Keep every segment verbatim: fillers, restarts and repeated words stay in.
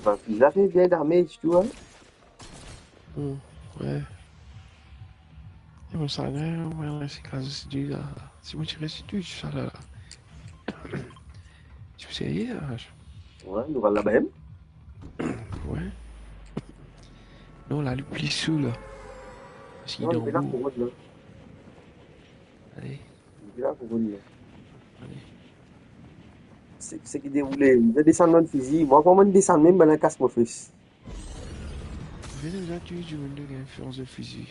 Bann fizi la fer bien damage tou, hein. Hmm, ouais. E mo sa la, mo resi kraz osi la. Si mo ti resi tou sa la, la. Ti pou serye la. Ouais, nou al laba mem. Ouais. Non, la li pli sou la. Parski non, li dan la mo. Pou rod la. Ale. Li la pou rod la. Ale. Se, seki deroule. Li desann bann fizi. Mwa, kouma desann mem, bann la kas mo fes. Vinn, bizin touy dimoun ki gagn fors de fizi.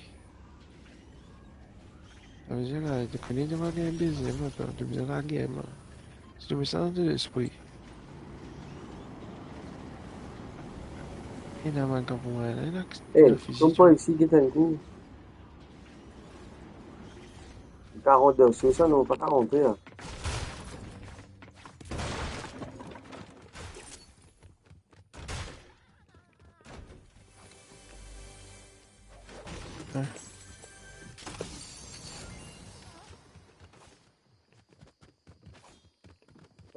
Sa vedir la, to kone to va gagn bezem, atann, to bizin lager, man. Si to bizin sa dan to lespri. Ena bann kan pou mwa, ena, ena, eh, ena fizi, tom pa isi, get enn kou. Karant de so sa, non, pa karant, la. Hein?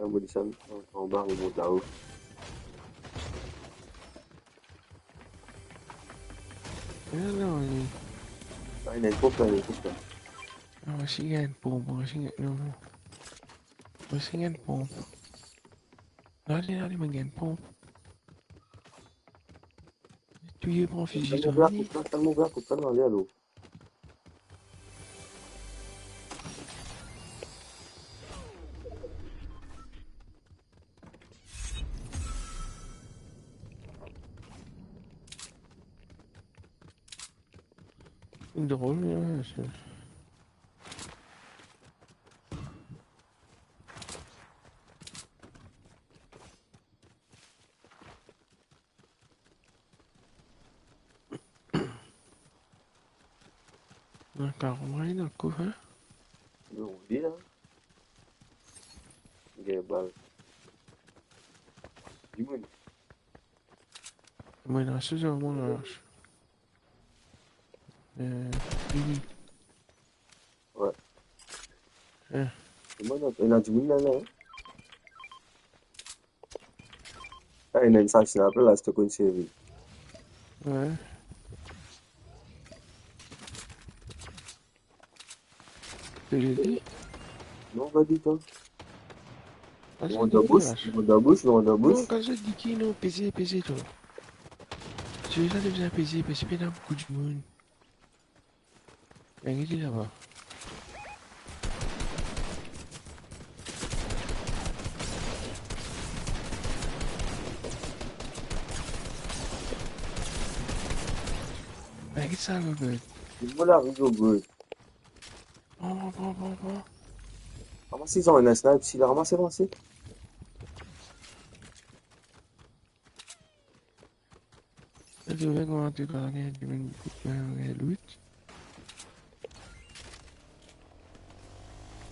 Ah, mo desann an, anba, mo mont lao. Ah, non, li. Ah, ena enn ponp la, ena enn ponp la. Ah, mo osi gagn enn ponp, mo osi gagn, non, non. Mo osi gagn enn ponp. Ale, ale, mo gagn enn ponp. Touye, pran fizi, touye. Tann mo ver, tann mo ver, tann mo ver, ale, alor. Drol, hein, sa. Ena karan, ena kou, hein? Zordi la. Gagn bal. Dimoun. Mo ena so, mo ena so. Euh, oui. Ouais. Hein. Kouma ena, ena dimoun la, la, hein? Ah, ena enn sachet la, apre la, si to konn servi. Ouais. Te le di? Non, pa ditou. Ah, non, sa dan bous, non, dan bous, non, dan bous. Non, kan zot di ki non, peze, peze, to. Sila to bizin peze, parski pena boukou dimoun. Vinn vit laba. Vinn vit sa, Robert. Mo la, Robert. Pran, pran, pran, pran, pran. Ramas, ena enn sniper isi la, ramas, ramas. Sa ti vinn kouma to gagn, to vinn, euh, loot.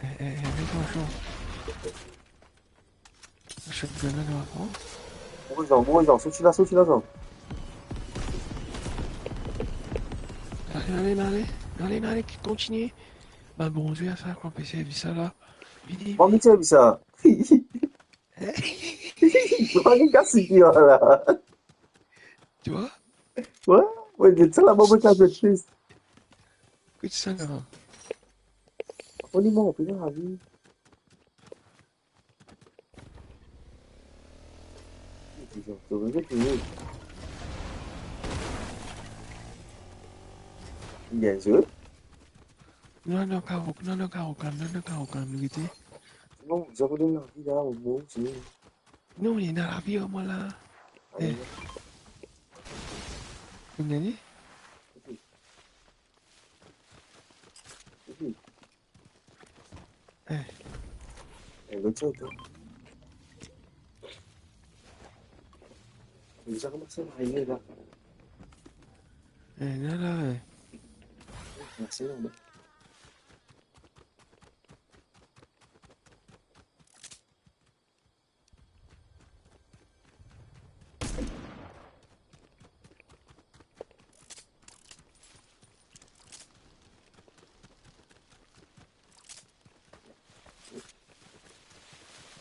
Eh, eh, eh, vinn kouma to. Shotgun la, nou va pran. Bon, Jean, bon, Jean, soti la, soti la, Jean. Ale, ale, ale, ale, ale, ale, kontinie. Ba, bon, zwe a sa, kan pe servi sa la. Vini, vini. Bon, mi servi sa. Hein? Ou pa gagn kas ki la. Tu vois? Ouais, ouais, de sa laba, mo kapav zwe plis. Kot sa la? Ou li mor, pe dan lavi. Bien zwe. Non, non, karo, non, non, karo, kalm, non, non, karo, kalm, nou gete. Non, zot pou donn lavi la, o mo, se Non, li ena lavi, o, mwa la. Eh. Ou gagn? Eh. Eh, lot sot, hein. Li sa koumans arive la. Eh, la, la, eh. Mersi, non, non.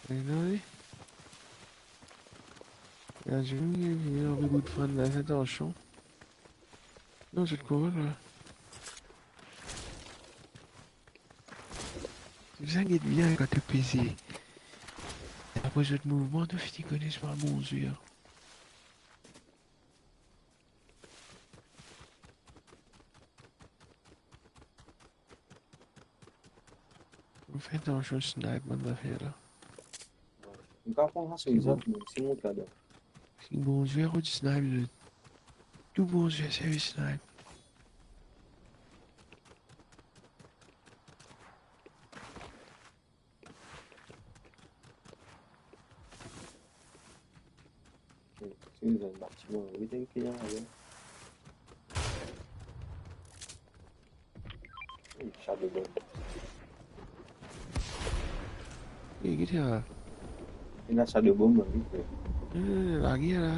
Ena, wi. Bien zwe, bien zwe, bout fann la, fer atansion. Non, zot koz la. Bizin get bien kan to peze. Apre zot mouvman, to fini kone swa bon zwer. Fer atansion snipe bann zafer la. Mo pa pran sa, si bon. Zot, si mo kapav. Si bon zwer, ou ti snipe zot. Tou bon zwer, servi snipe. Ok, si nou dan batiman, wi, tank ki la, wi. Wi, shadow bomb. E, ki sa? Ena shadow bomb, wi, fre. Eh, lage la.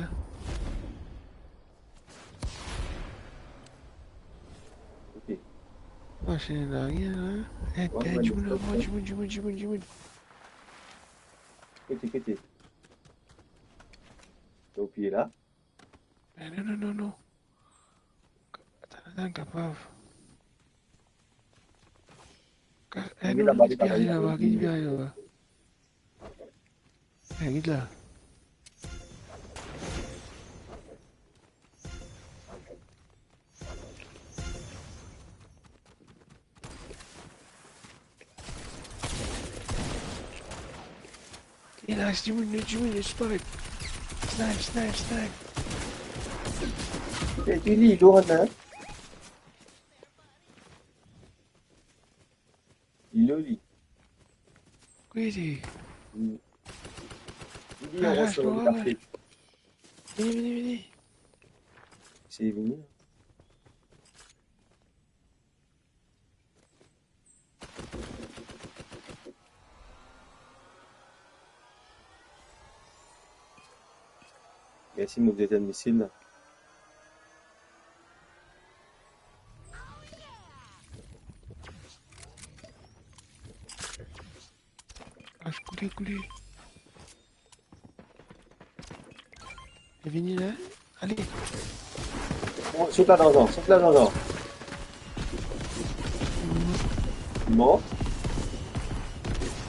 Ok. Ah, se lage la. Eh, eh, dimoun, dimoun, dimoun, dimoun, dimoun. Kote, kote? Lor pie la? Eh, non, non, non, non. Atann, atann, kapav. Ka-, eh, non, non, li pe ale laba, li pe ale laba. Eh, get la. E la, dimoun, dimoun, snipe. Snipe, snipe, snipe. E li, li lor la. Li lor li. Kote li? Li, li, ah, anwo la, so, la, la, kafe. Vini, vini, vini. Sey vini. Mersi, mo dir enn misil la. Ah, koule, koule. Li vini la. Ale. Oh, sot la dan zan, sot la dan zan. Mor.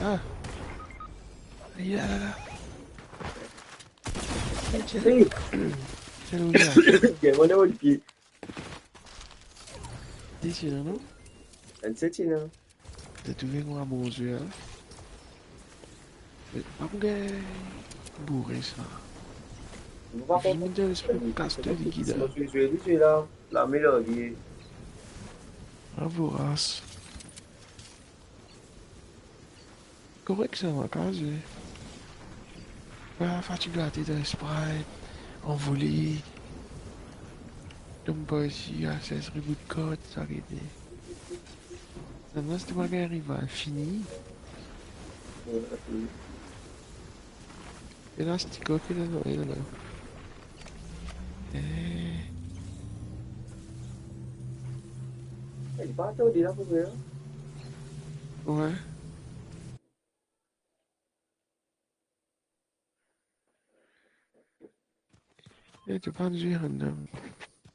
Ah. Ayo la la. Tiens, tiens. Hey. Tiens, le gars. Tiens, mon dieu. Ti ena, non? Enn seti, non? To trouve mwa bon zwer, hein? Me pa pou gagn boure sa. Nou pa konpran. Vinn dir lespri pou kas to ligi la. Mo ti zwe li, zwe la. Lame large. Bravo, ras. Korek sa, ma kaz, wi. Pa fatig latet dan Sprite, anvole. Tom pa isi, ases reboot kot, sa ki ete. Sa, non, si to pa gagn rival, fini. E la, stick up, e la, non, e la, non. Eh. Li pa tarde la pou mwa, hein? Ouais. Eh, to pa zwe random.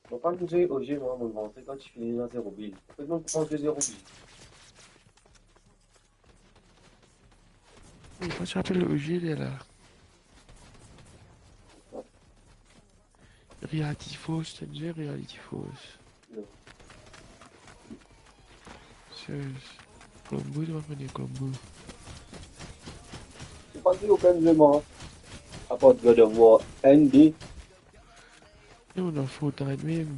Mo pa zwe O G, mwa, mo vantre kan ti fini dan zero bil. Kot mo pran zwe zero bil? Li pa ti apel O G, li la. Reality Force, to zwe Reality Force. Non. Serious. Combo, to pa kone Combo. Mo pa zwe okenn zwe, mwa. Apar God of War enn, de. E mo dan Fortnite mem,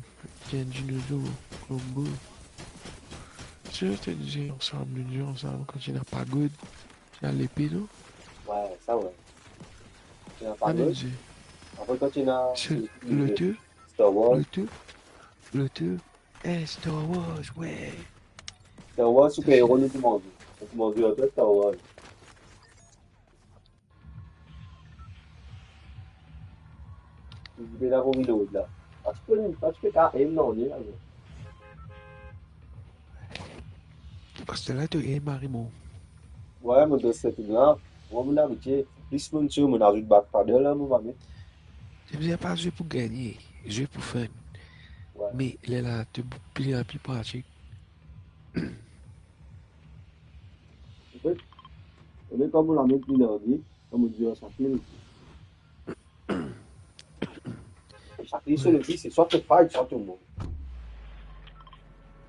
ti enn dinozour, Combo. Serious, to zwe ansam, nou zwe ansam, kan ti ena pa God. Ti ena lepe, non? Ouais, sa, ouais. Ti ena pa lot. Apre, kan ti ena, se, se le deux, Star Wars. Le deux, le deux. Eh, Star Wars, ouais. Star Wars, super héros, nou ti manz. Nou ti manz ankor Star Wars. Li pe la pou reload la. Pa ti pe, pa ti pe ka aim non, li la, non. Paster la, to aim mari bon. Ouais, mo dan setting la. Mwa, mo abitie. Plis mo sur, mo azout back paddle la, mo pa met. Ti bizin pa zwe pou gagne, zwe pou fun. Wi. Me lerla to pli anpil pratik. Anfet, olie kan mo lame pli large, kan mo dir sa pil. Sa pli so levi, se swa to fight, swa to mor.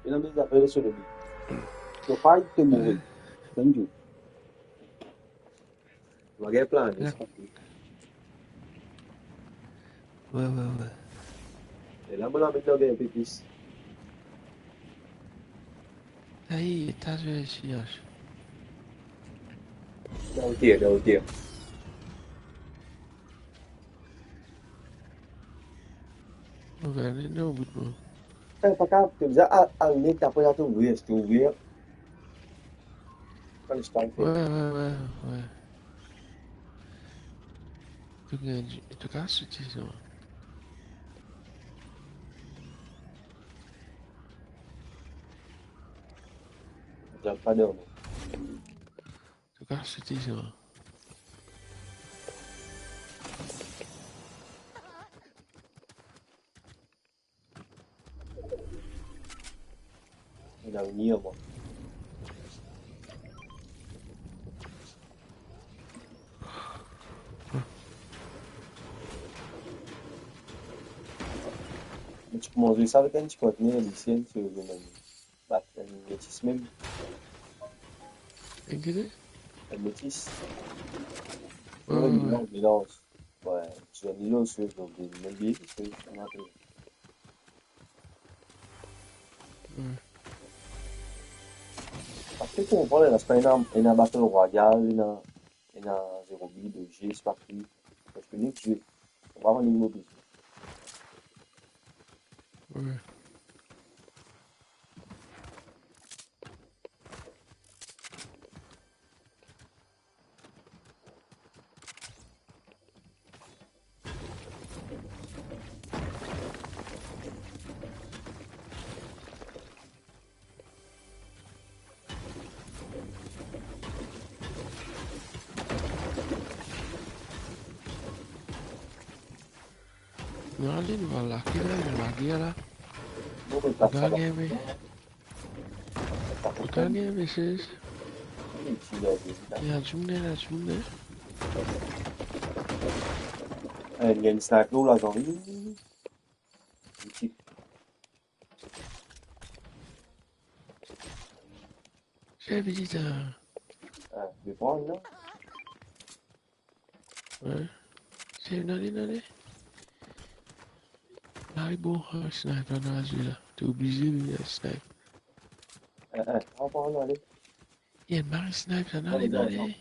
Ena de zafer so levi. To fight, to mor. Thank you. Mo gagn plan, wi. Wi, wi, wi. E la, mo lame gagn inpe plis. Ay, eta zwe isi, Yash. Dan oter, dan oter. Mo gagn enn bout mo. Eh, pa kapav, to bizin al, al net apre la, to ouvrir, to ouvrir. Kan li stan fer. Wi, wi, wi, wi. To gagn, to kapav soti sa. Zot pa dormi. To kapav soti sa. Ena vini, mwa. Mo ti koumans zwe sa avek enn ti partner, li ti enn, so, li mem bat enn metis mem. Enn ki? Enn metis. Wi, wi, wi. Melanz, melanz. Wi, ti zwenn li lor Switch, donk li mem bien, Switch, ann apel. Wi. Apre, konpran, la, se pa ena, ena Battle Royale, ena, ena Zero Build, O G, se pa ki. Parski nek zwe. Konpran, nek mo bizin. Wi. Non, li, nou al lage la, nou lage la. Bon, me pa sa. Gagn, me. Ou gagn, me, se... Ena dimoun, ena dimoun. Eh, li gagn sniper la, Jean-Louis. Se vizit, euh. Ah, je vais prendre, non ? Wi. Se, non, non, non. Lari, bon, euh, sniper dan lazwe la. To oblize vinn sniper. Eh, eh, pran, pran, ale. Ena bann sniper, non, ale, non, ale.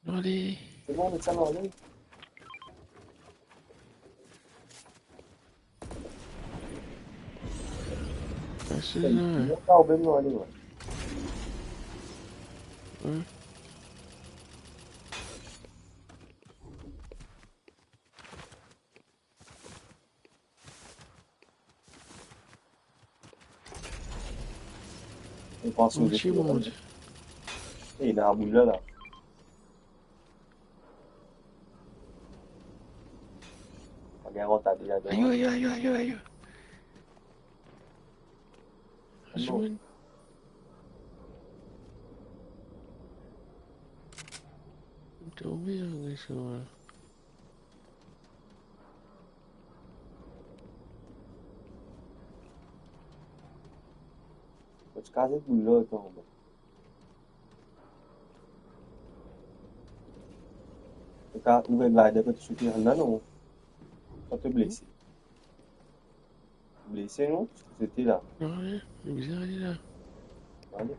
Non, ale. Se bon, met sa, non, ale. Mersi, hein. Non, pa obenn, non, ale, wi. Wi. Ou pans ou... Mon ti mond. Eh, ena boul la, la. Pa gagn rant ale ladan. Ayo, ayo, ayo, ayo, ayo. Non. Aswin. Tonbe, hein, sa, la. Mo ti kaze boul la, atann. To kapav ouver glider kan to sote la, non? Kan to blese. Blese, non? Sote la. Non, non, non, bizin ale la. Ale.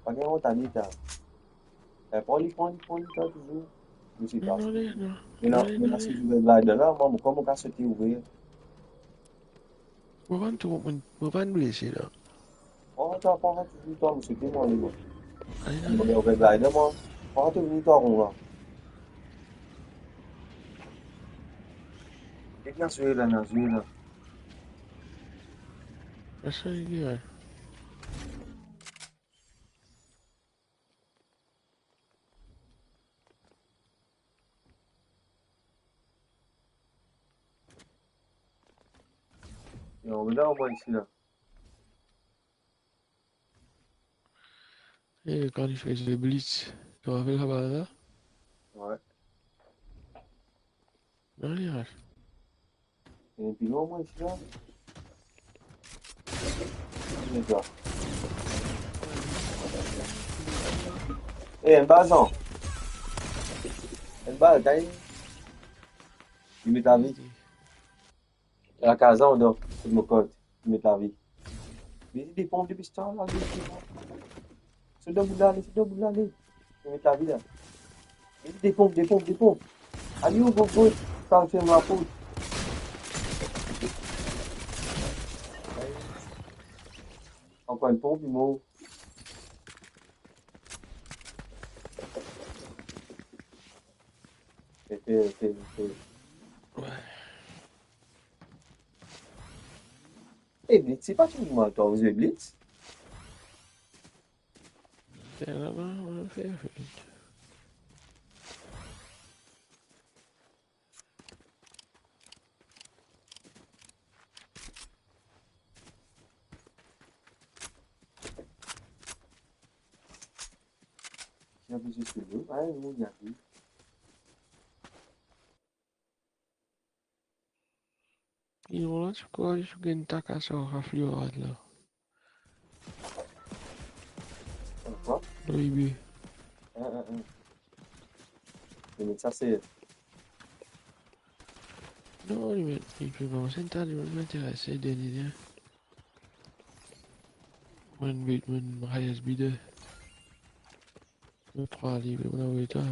Pa gagn rant ale, ta. Eh, pran li, pran li, pran li, ta, touzour. Non, non, non, non. Me la, ale, me la, ale. Si zot ena la, mwa, mo, kouma mo kapav sote ouver? Mo pa'nn trouv, mo, mo pa'nn blese la. Oh, atann, pran touzour, twa, mo sote, mo ale, mwa. Ale, ale. Mo ale ouver glider, mwa. Pran touzour, twa, ron la. Get ena zwe la, ena zwe la. Asa, li, wi. Non, me la, omwin isi la. E kan li fer so blitz, to rapel sa bal la? Wi. Non, li res. Ena pli lwin, omwin, isi la. Ena sa. E, enn bal, Zan. Enn bal, gagn. Li met lavi. Lakaz la, donk, kot mo kot, li met lavi. Li, li ponp depi sa la, li, li ponp. Sot dan boul la, ale, sot dan boul la, ale. Li met lavi la. Li, li ponp, li ponp, li ponp. Ale, ou, go, go, pa fer mo laport. Ankor enn ponp, li mor. Ete, ete, ete. Wi. E, Blitz, se pa tou dimoun ki zwe Blitz. Fer laba, ou fer vit. Si ape zis sou lo, pa enn moun, li ariv. Li la, ti kwa, li ti gagn takas ar sa fliorad la. Ankor? Lor I B. Hein, hein, hein. Li met sa, se Non, li met, li pe koumans enn ta, li pa interese, dernie, dernie. Mwa, enn bit, mwa, enn highest bidder. Mwa, trwa lib, mwa, wi, ta.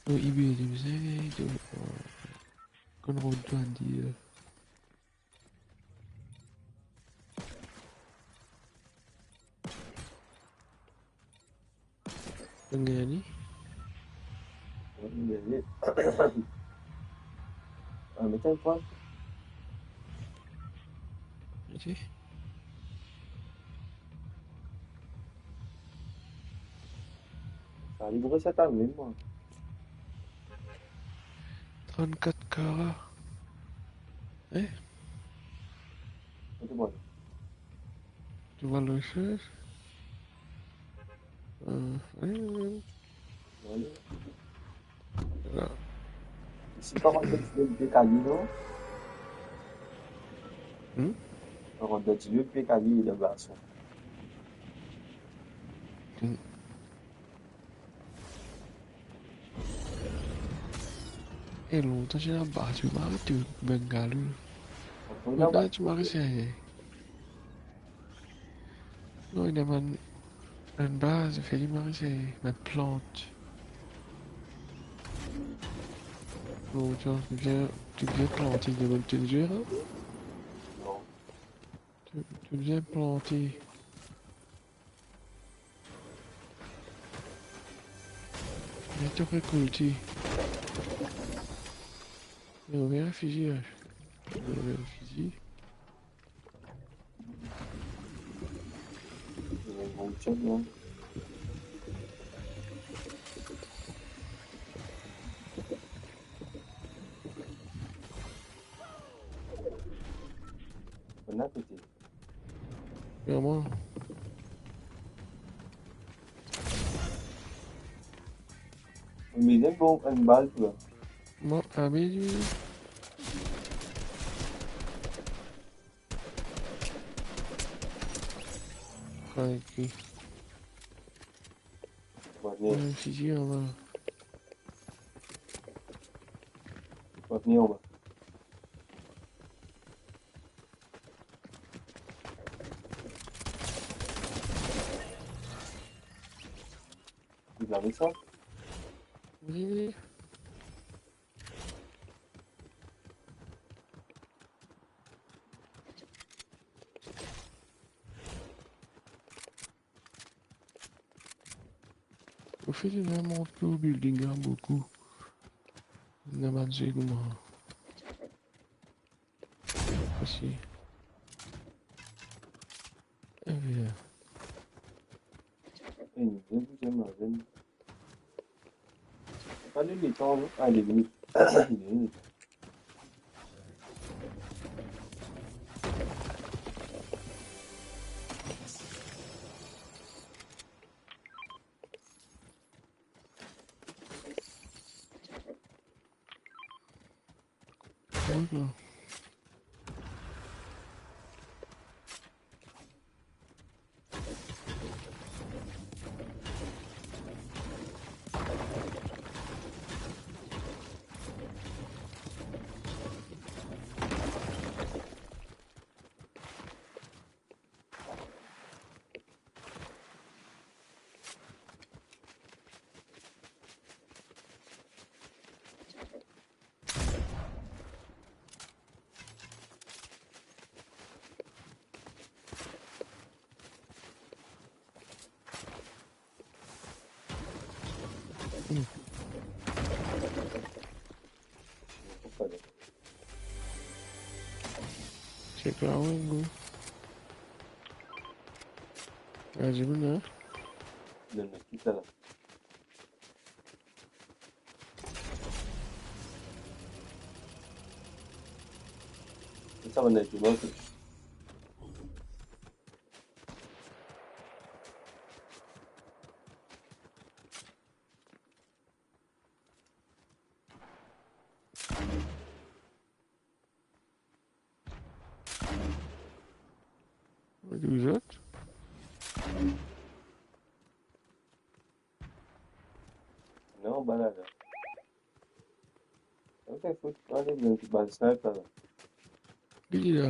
Mwa, I B, li bizin, li, konn rod twa dir. Gagn li. Gagn li. Ah, met enn pwin. Ok. Sa, li pou reset amenn mwa. Trannkat K. Hein? Kote mwa? Tu vois le chose? Euh, oui, oui, oui. Voilà. Isi, pa kont de dilo, pe kali, non? Hmm? Pa kont de dilo, pe kali, le garson. Hmm. E lontan ti ena baz, ti mari tou bann galou. Apre la, la, ti mari, se Non, ena bann, bann baz, fer li mari, se bann plant. Bon, tiens, tu viens, tu viens planter de bonnes tendues, hein? Non. Tu, tu viens planter. Viens te récolter. Ou bien fizi, hein. Ou bien fizi. Bon, tiens, non. Bon, à côté. Vraiment. Ou met enn bon, enn bal, twa. Bon, ah, mais, euh, Tranquille. Bon, bien. Euh, si, si, on va. Bon, bien, on va. Vous avez ça? Oui, oui. Ou finn mont pou building la boukou. Ena bann zwe kouma. Osi. Eh bien. Eh, bien, bien, bien, bien. Pas de béton, non? Ah, les limites. Les limites. What the? Check la, wi, gro. Gade, dimoun la. Non, non, ki sa la? Ki sa, bann dimoun? Kot zot? Non, bann la. Ok, fout, ale, bann ti bal sniper la. Li la.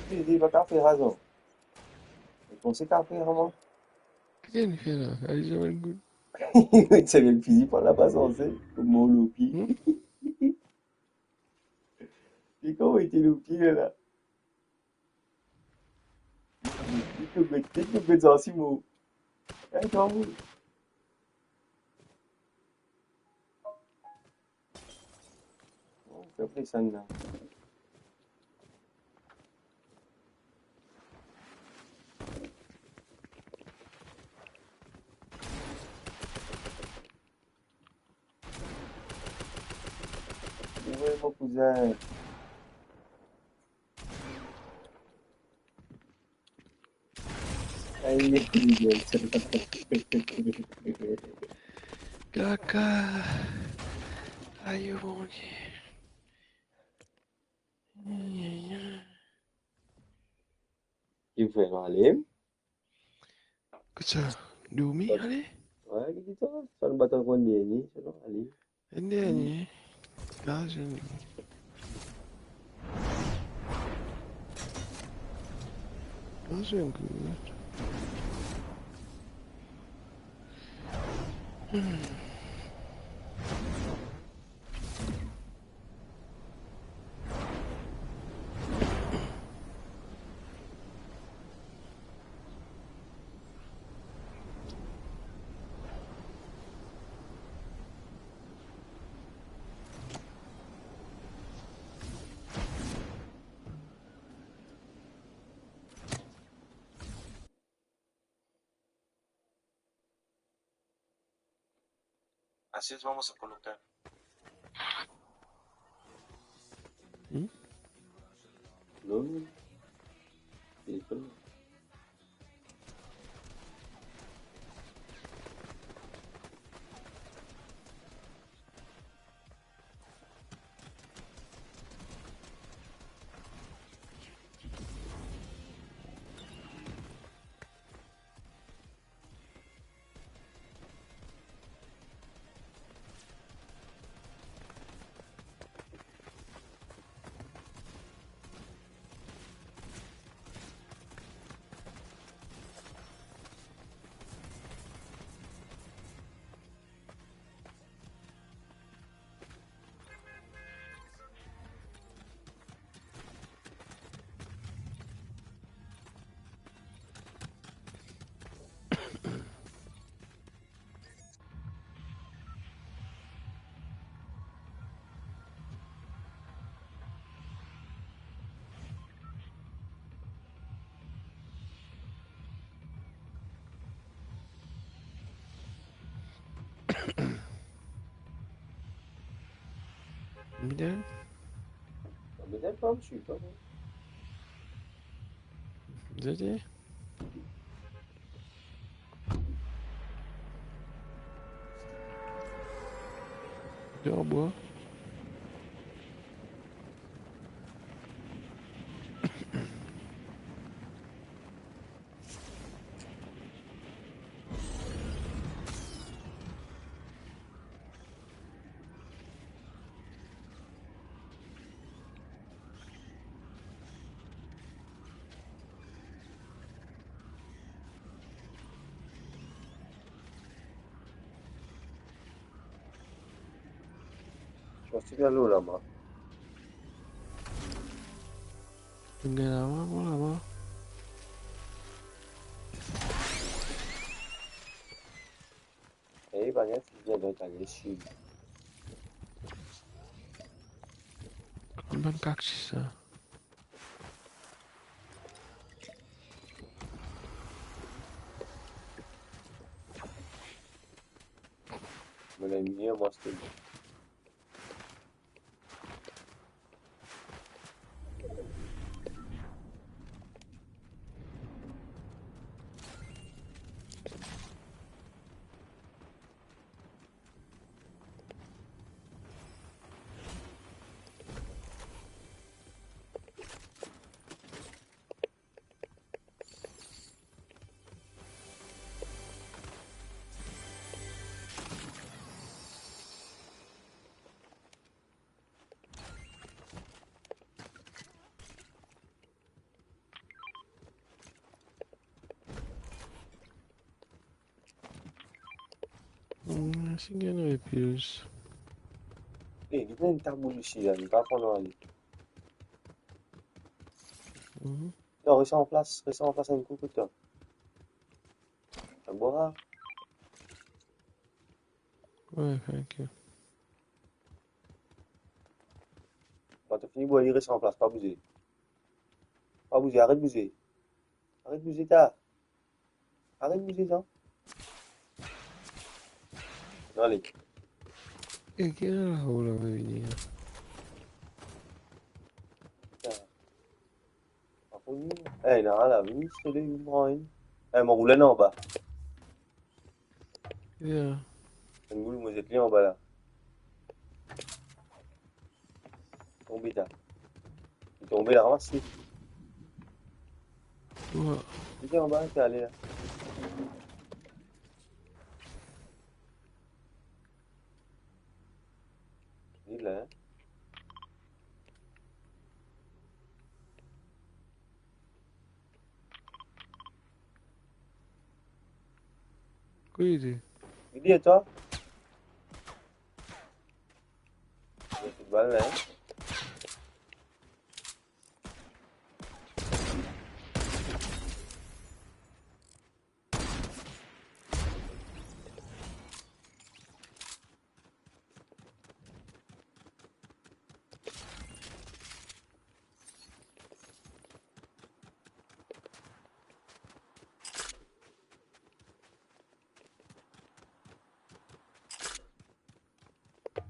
Li, li pa kapav fer sa, non. Li panse kapav fer sa, mwa. Kikenn fer la? Gade sa bann kout. Sa bann fizi pa la pa sanse. Kouma lor pie. Hmm? Li kouma ete lor pie la. Li kouma, li kouma sanse mo. Eh, kan ou. Bon, fer pli sann la. Wi, mo kouzin. Ayo, Bondie. Kaka. Ayo, Bondie. Ayo, ayo. Ki fer, nou ale? Kot sa? Dormi, ale? Wi, ki dimoun sa? Sa nou bat ankor enn dernie, sa nou ale. Enn dernie. La, zot. La, zot. Hmm. Asiz mwa, mo sa konekte. Hmm? Non. Telefon. Middle? Middle, pa, mo swiv pa, mwa. Zete. Dor bwa. Ti pe al laba. Gagn laba, bon laba. Eh, bann ti bien dan ta gesi. Bann kaktis sa. Mo ennmi, mo aste. Hmm, si gagn repiz. Eh, li ena enn taboul isi la, li pa pran ale. Mhm. Non, res an plas, res an plas enn kou kot la. Tabora. Wi, ok. Kan to fini bwar, res an plas, pa bouze. Pa bouze, aret bouze. Aret bouze, ta. Aret bouze, ta. Ale. E ki la, ou la vini la? Ta. Pa koni. Eh, ena la, vini, sole, vini pran enn. Eh, mo roule anba. Ya. Enn boul, mo zet li anba la. Tonbe ta. Li tonbe la, ramas li. Wi. Li anba, ti ale la. Li la, hein? Ki li dir? Li dir twa? Li foutbal la, hein?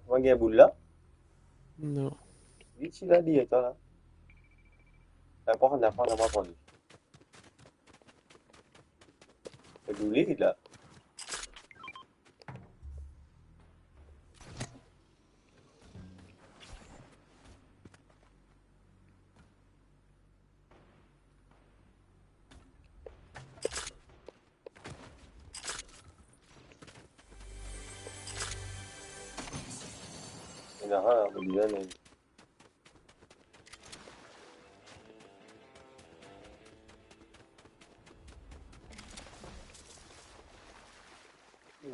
Ou gagn boul la? Non. Li ti la, li eta la. Atann, atann, atann, atann. Li la. Ena, ah, mo bizin, men.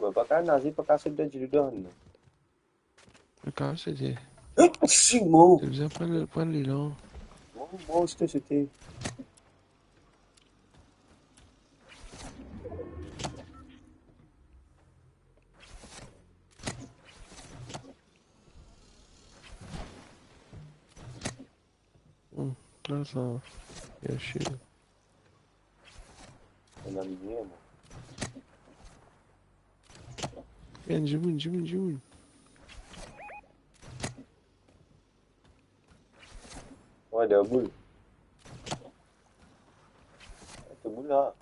Mo pa kapav naze, pa kapav sot dan dilo la, non. Kan se te... Eh, si, mo. Te bizin pran le, pran lelan. Mo, mo, sete, sete. Hmm, la, sa, bien sir. Ena limyer, mo. Enn dimoun, dimoun, dimoun. Wi, dan boul. Debout la.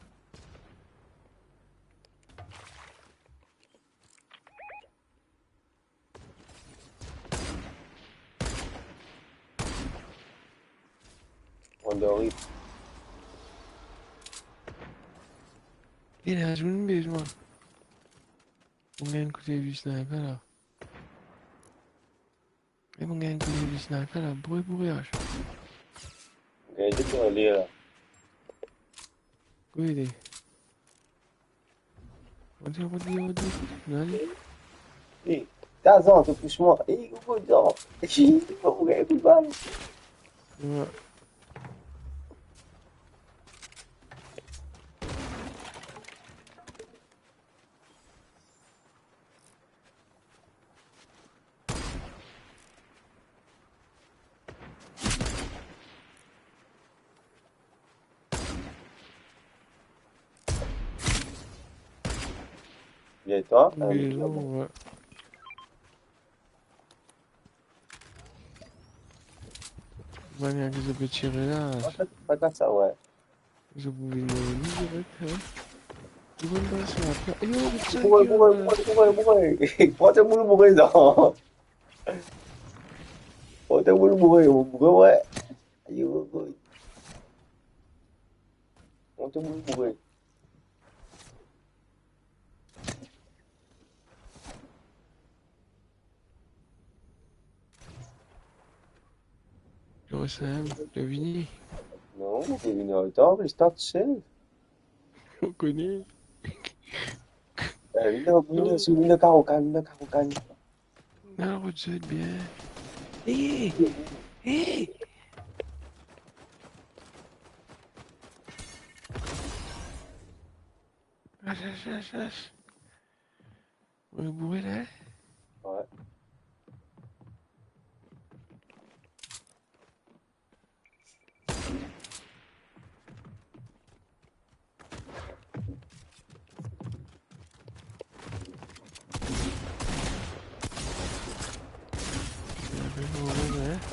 Andori. Li la, zot bizin. Mo gagn kote vis la, la. E mo gagn kote vis la, la, boure, boure, ach. Gagn tou pou ale la. Kote li? Odi, odi, odi. Nani? E, Tazan, to pous mwa. E, kouma sa? E, mo gagn kout bal. Wi. Bien, toi? Bien, ouais. Manière ki zot pe tire la. An fet, pa gard sa, ouais. Zot pou vinn direk, hein. Zot pou vinn pas la. Yo, zot... Boure, boure, boure, boure, boure. Pran to boul boure, non. Pran to boul boure, boure, ouais. Ayo, boy. Pran to boul boure. Yo, Sam, to vini? Non, mo pe vini an retar, me start sel. Mo kone. Eh, vinn la, vinn la, vinn la, Karokan, vinn la, Karokan. Non, rod zot bien. Hey! Hey! Ach, ach, ach, ach. Ou boure la, hein? Ouais.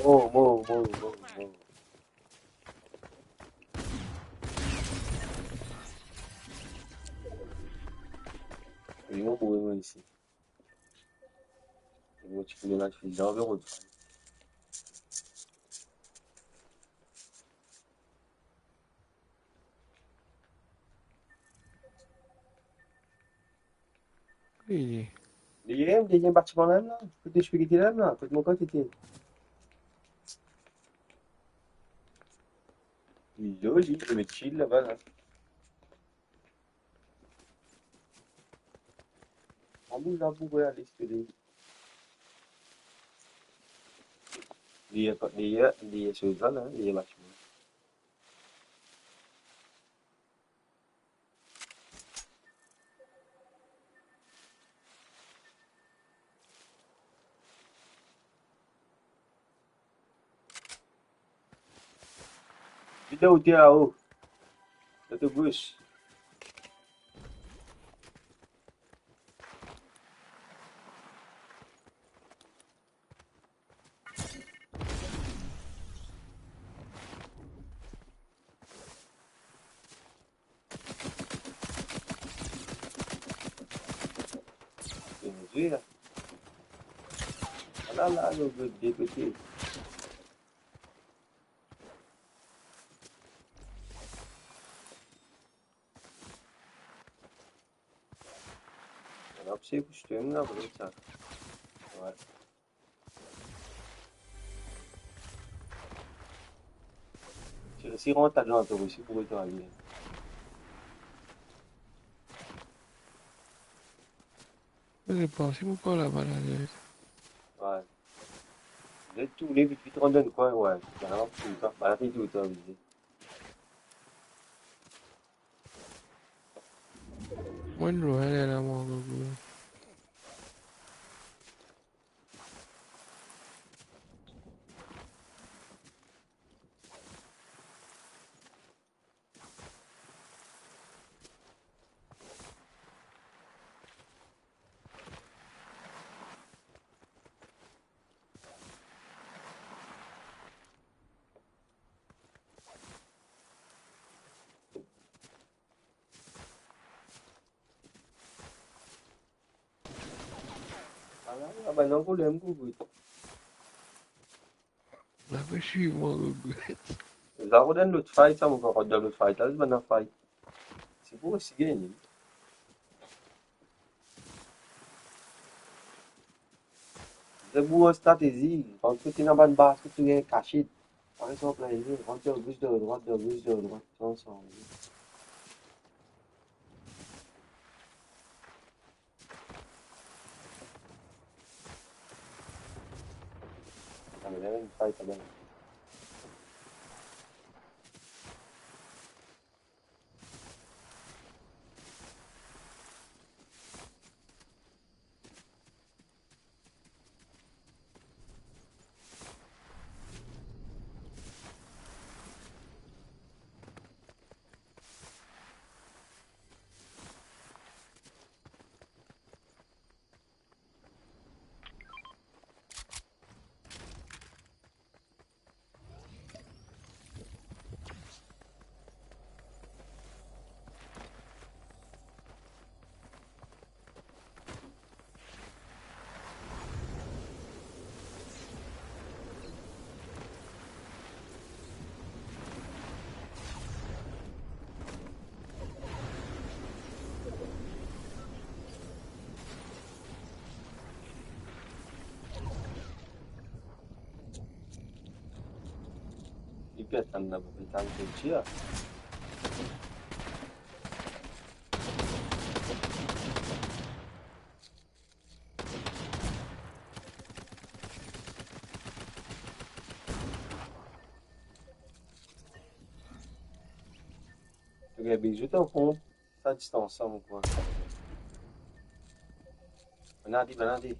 Oh, mo, mo, mo, mo. Vinn boure mwa isi. Mo ti pou lage dan veron. Wi, li. Li, dernie batiman la, la. Kot to ti pe gete la, la. Kot mo kot ete. Li, li, li met shield laba, la. An boul la pou ale sou li. Li, li, li sou zone, hein, li batiman. Vinn dan oter la-o. Dan to gos. Bien zwe la. Ala la, lo de kote. Ala, se pou twa, la, pou sa. Ouais. Si, si rant ladan, to osi pou retourne. Mo panse mo pa laba la, net. Ouais. Zot tourne vit, vit, rant dan kwin, ouais. Bala, toultan, bala, toultan, vit, vit. Mo lwin, la, la, mo gogo. Ala, ala, bann la, problem, gougout. Apre, swiv mwa, gougout. Zot rod enn lot fight, sa, mo pa rod dan lot fight la, zis bann la fight. Se pou osi gagne. Se pou stratezi, kan kote ena bann baz, kote ena kasiet. Par exanp, la, li rant dan gos, dan drwat, dan gos, dan drwat, sa, sa. Li pe atann la pou pe tann pou tir. Ok, bizou, tanpon. Sa distans sa, mo krwar. Bann la ale, bann la ale.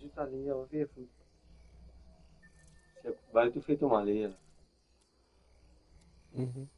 Zot ale, anvi fou. Se bal tou fer tom ale la. Mhm.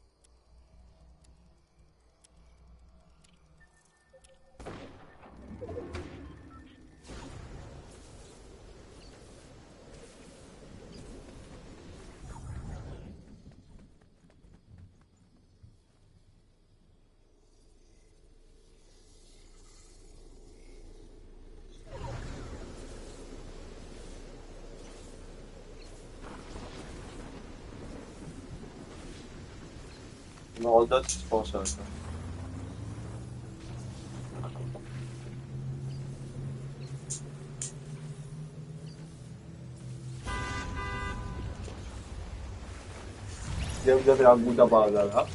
Non, dot, je pense, ouais, ça. Bien, vous avez un bout à part là, là.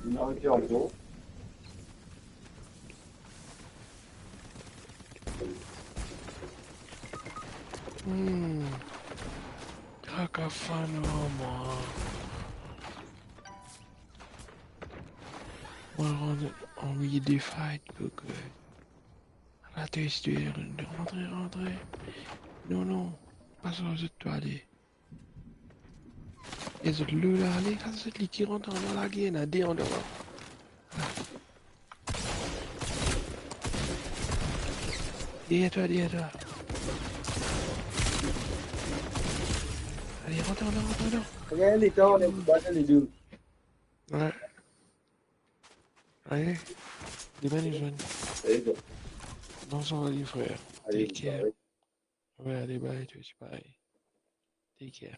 Non, ok, ankor. Hmm. Kaka fano, mwa. Mwa, rann anvi de fight, gougout. Ala, to, to, rantre, rantre. Non, non. Pa sa, zot to ale. E zot lor la, ale, sa zot li ki rant andan lager, ena de andan la. Derrière toi, derrière toi. Allez, rentre, rentre, rentre, rentre. Rien, les gars, on est pas dans les deux. Ouais. Allez. Demain, les jeunes. Allez, bon. Non, ça va aller, frère. Allez, Take care. Bah, ouais. Ouais, allez, bye, toi aussi, bye. Take care.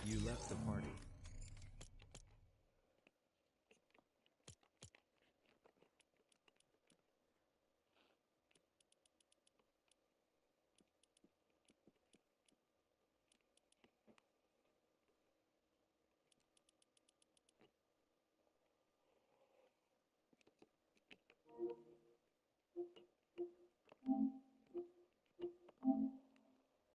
You left the party.